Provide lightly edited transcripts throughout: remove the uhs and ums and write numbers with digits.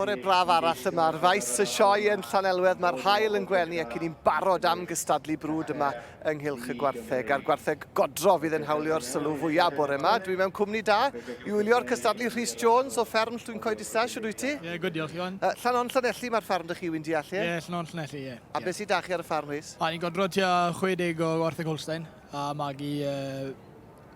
Bore braf arall yma ar faes y sioe yn Llanelwedd. Mae'r haul yn gwenu ac i ni'n barod am gystadlu brwd yma ynghylch y gwartheg. A'r gwartheg godro fydd yn hawlio'r sylw fwyaf bore yma. Dwi mewn cwmni da i wylio'r cystadlu Rhys Jones o fferm Llwyncoed Isa. Shwd wyt ti? Ie, yeah, good, diolch Iwan. Llanon Llanelli mae'r ffarm dych chi wy'n deall, ie? Ie, yeah, Llanon Llanelli, ie. Yeah. A beth sydd da chi ar y ffarm, Rhys? A ni'n godro tua 60 o wartheg Holstein a magu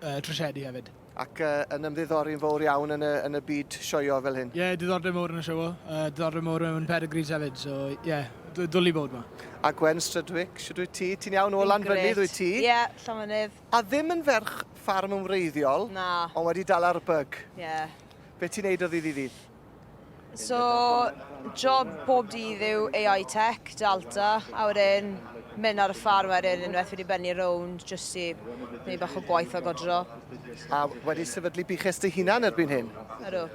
trwsedi hefyd. Ac yn ymddiddori'n fowr iawn yn y, yn y byd sioeo fel hyn. Ie, yeah, diddordeb mowr yn y sioeo. Diddordeb mowr mewn pedigrees hefyd, so ie, yeah, dwli bod ma. A Gwen Strydwick, shwd wyt ti? Ti'n iawn o Lanfynydd wyt ti? Ie, yeah, Llanfynydd. A ddim yn ferch ffarm yn wreiddiol, Na. ond wedi dal ar byg. Ie. Yeah. Be ti'n neud o ddydd i ddydd? So, job pob dydd yw AI Tech, Delta, a wedyn mynd ar y ffarm wedyn unwaith wedi bennu rownd, jyst i wneud bach o gwaith a godro. A wedi sefydlu buches dy hunan erbyn hyn? Ydw.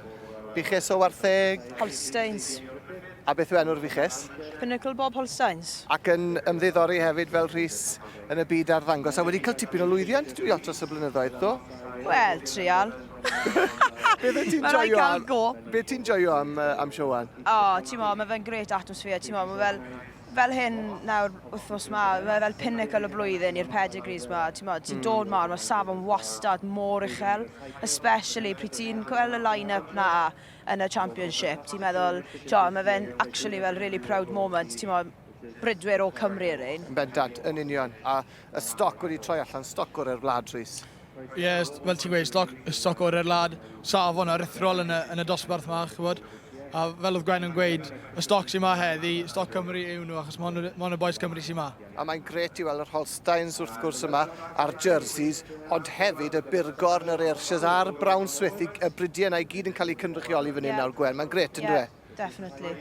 Buches o wartheg? Holsteins. A beth yw enw'r fuches? Pinnacle Bob Holsteins. Ac yn ymddiddori hefyd fel Rhys yn y byd arddangos, a wedi cael tipyn o lwyddiant dwi dros y blynyddoedd, do? Wel, trial. Beth wyt ti'n joio am... Go. Beth ti'n joio am, am Siwan? O, oh, ti'n mo, mae fe'n great atmosphere, ti'n mo, mae fel, fel hyn nawr wythnos ma, mae fel pinnacle y blwyddyn i'r pedigrees ma, ti'n mo, ti'n dod ma, mae safon wastad mor uchel, especially pryd ti'n gweld y line-up na yn y championship, ti'n meddwl, ti'n mae fe'n actually fel really proud moment, ti'n mo, brydwyr o Cymru yr un. Yn bendant, yn union. A y stoc wedi troi allan, stoc gorau'r wlad, Rhys. Ie, yeah, fel ti'n gweud, stoc, stoc orau'r wlad, safon aruthrol yn y, yn y dosbarth yma, chybod. A fel oedd Gwen yn gweud, y stoc sy'n ma heddi, stoc Cymru yw nhw, achos mae hwn y boys Cymru sy'n ma. A mae'n gret i weld yr Holsteins wrth gwrs yma, a'r jerseys, ond hefyd y Burgorn, yr Ayrshires a'r Brown Swiss, y bridiau yna i gyd yn cael eu cynrychioli fan hyn yeah. nawr, Gwen. Mae'n gret, yn yeah. dweud? Definitely.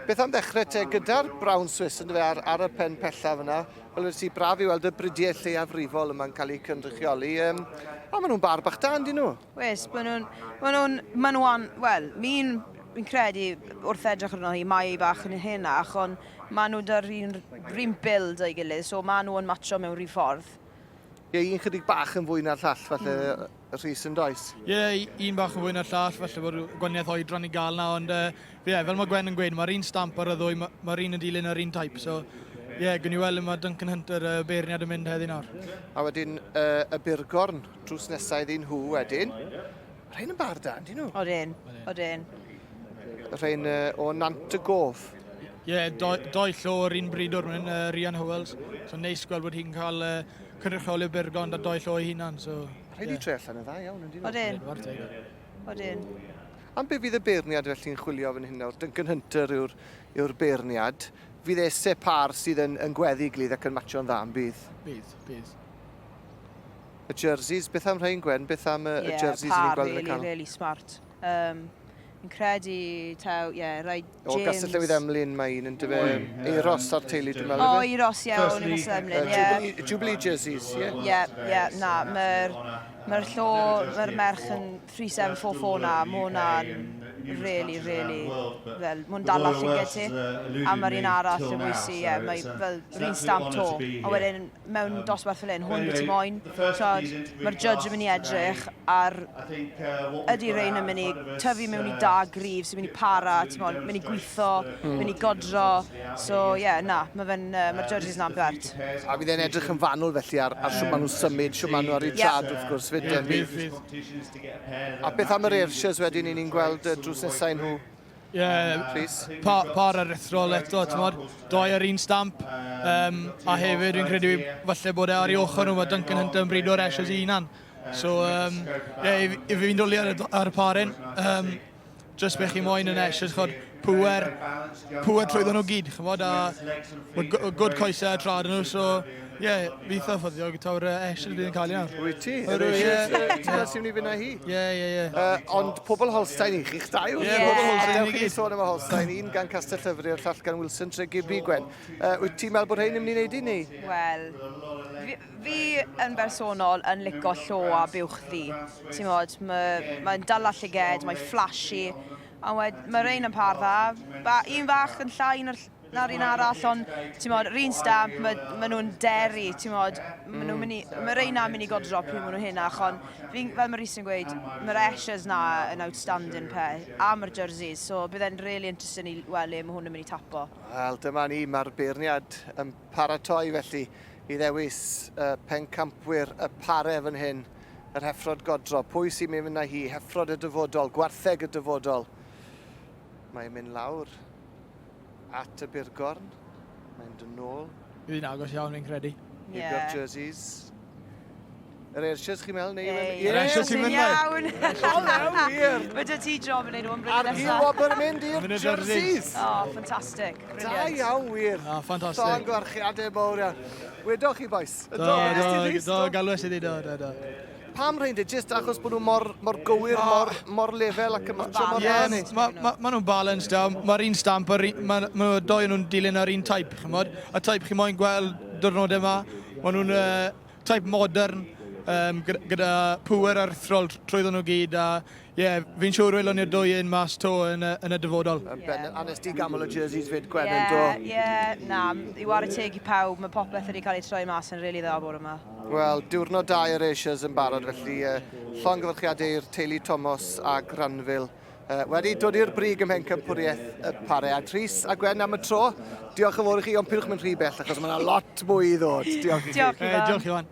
Beth am ddechrau te gyda'r Brown Swiss yn ar, ar y pen pellaf yna? Fel wedi ti, braf i weld y bridiau lleiafrifol yma'n cael eu cynrychioli. Um, a maen nhw'n bar bach da, yndyn nhw? Wes, maen nhw'n... Maen nhw'n... Maen nhw'n... Wel, mi'n fi'n credu wrth edrych arno hi, mae ei bach yn henach, ond maen nhw da'r un, un build o'i gilydd, so maen nhw yn matcho mewn rhyw ffordd. Ie, un chydig bach yn fwy na'r llall, falle, mm. Rhys yn does? Ie, yeah, un bach yn fwy na'r llall, falle bod gwaniaeth oedran i gael na, ond ie, yeah, fel mae Gwen yn gweud, mae'r un stamp ar y ddwy, mae'r un yn dilyn yr un type, so ie, yeah, gwn i weld mae Duncan Hunter y uh, beirniad yn mynd heddi nawr. A wedyn uh, y Burgorn, drws nesau iddyn nhw wedyn. Rhain yn bar da, yndyn nhw? Odyn, odyn. Rhain uh, o Nant y Gof. Ie, yeah, doi, doi llo o'r un bridwr fan hyn, uh, Rian Howells. So neis gweld bod hi'n cael uh, cynrychioli Burgond a doi llo ei hunan. So, Rhaid i troi allan yn dda iawn, yndyn nhw? Odyn. Odyn. Am be fydd y beirniad felly'n chwilio fan hyn nawr? Duncan Hunter yw'r yw beirniad. Fydd ese par sydd yn, yn gweddu gilydd ac yn matcho'n dda yn bydd? Bydd, bydd. Y jerseys, beth am rhain Gwen? Beth am y, yeah, y jerseys ni'n gweld yn y canol? Really, really smart. Um, fi'n credu taw, ie, yeah, rhaid James... O, Gastell Newydd Emlyn mae un yn dyfe. Eiros a'r teulu, dwi'n meddwl. O, Eiros, ie, o, Gastell Emlyn, ie. Jubilee, Jubilee jerseys, ie? Ie, ie, na, mae'r mae'r llo, mae'r merch yn 3744 na, mae hwnna'n really, really, fel, mae'n dala llyged ti. A mae'r un arall yn bwysi, ie, mae fel, yr un stamp to. A wedyn, mewn dosbarth fel hyn, hwn beth ti moyn. Tod, mae'r judge yn mynd i edrych ar ydy rhain yn mynd i tyfu mewn i da gryf sy'n mynd i para, ti'n moyn, mynd i gweithio, mynd i godro. So, ie, yeah, na, mae fe'n, uh, mae'r judges na'n bert. A fydd e'n edrych yn fanwl felly ar, ar shwt maen nhw'n symud, shwt maen nhw ar eu trad wrth gwrs fyd. A beth am yr Ayrshires wedyn, i ni'n gweld drws nesau nhw? Ie, yeah, pa, par aruthrol eto, ti'n modd, doi ar un stamp, um, a hefyd dwi'n credu falle bod e ar ei ochr nhw, mae Duncan Hunter yn brido'r Ashes i hunan. So, um, yeah, i, i fi'n dwlu ar, ar y paryn, um, just be chi moyn yn Ashes, chod, pwer, pwer trwyddo nhw gyd, chymod, a mae good coesau a trad nhw, so, ie, yeah, fi eitha ffyddiog taw'r uh, Ashes bydd yn cael ei nawr. Wyt ti? Yr Ashes? Ti'n meddwl sy'n mynd i fynd â hi? Ie, ie, ie. Ond pobl Holstein i chi'ch dau. Ie, pobl Holstein i gyd. Dewch i sôn am y Holstein, un gan Castell Llyfru a'r llall gan Wilson Tregibi, Gwen. Uh, wyt ti'n meddwl bod rhain yn mynd i wneud i ni? Wel, fi, fi yn bersonol yn lico llo a buwch ddu. Ti'n modd, mae'n ma dala llyged, mae'n flashy, a mae, mae rhain yn par dda. Ba, un fach yn llai na'r na'r un arall, ond ti'n modd, yr un stamp, mae ma nhw'n deri, ti'n modd, ma nhw'n mynd i, mae rei na'n mynd i godro pryd maen nhw'n hynach, ond fi'n, fel mae Rhys yn gweud, mae'r Ayrshires na yn outstanding pair, a mae'r jerseys, so bydd e'n really interesting i weld le mae hwn yn mynd i tapo. Wel, dyma ni, mae'r beirniad yn paratoi felly i ddewis uh, pencampwyr y pare fan hyn, yr heffrod godro. Pwy sy'n mynd â hi? Heffrod y dyfodol, gwartheg y dyfodol. Mae'n mynd lawr at y burgorn. Mae'n dod nôl. Bydd hi'n agos iawn fi'n credu. Ie. Heibio'r jerseys. Yr Ayrshires chi'n meddwl? Neu... Ei, Yr Ayrshires sy'n mynd, iawn. O, na, wir. Mae dy ti job yn neud hwn blwyddyn A'r nesaf. wobr yn mynd i'r Mynd i'r jerseys. Oh, ffantastig. Da Brilliant. iawn, wir. Ah, ffantastig. Llongyfarchiadau mawr iawn. Wedoch chi, boys. Do, do, do, galwes iddi, do, do, do. Pam rhain de? Jyst achos bod nhw mor, mor gywir, mor, mor lefel ac yn matcho mor dda Ie, ma, ma, ma nhw'n balanced da. Mae'r un stamp, yr un- ma, ma doi nhw'n dilyn yr un type, chymod. Y type chi moyn gweld diwrnodau yma, ma nhw'n uh, type modern, um, gyda, gyda pŵer aruthrol trwyddo nhw gyd. A ie, yeah, fi'n siŵr welwn ni'r dwy un mas to yn, y, yn y dyfodol. Yn ben, a nes di gamol y jerseys fyd, Gwen, yn do? Ie, ie, na, i ware teg i pawb, mae popeth wedi cael ei troi mas yn rili dda bore yma. Wel, diwrnod da i'r Ayrshires yn barod, felly uh, llongyfarchiadau i'r teulu Thomas a Granville. Uh, wedi dod i'r brig ym Mhencampwriaeth y Pare. A Rhys a Gwen am y tro, diolch yn fawr i chi, ond pidwch mynd rhy bell achos mae yna lot mwy i ddod. Diolch i chi. Diolch, Ifan. Diolch, Iwan.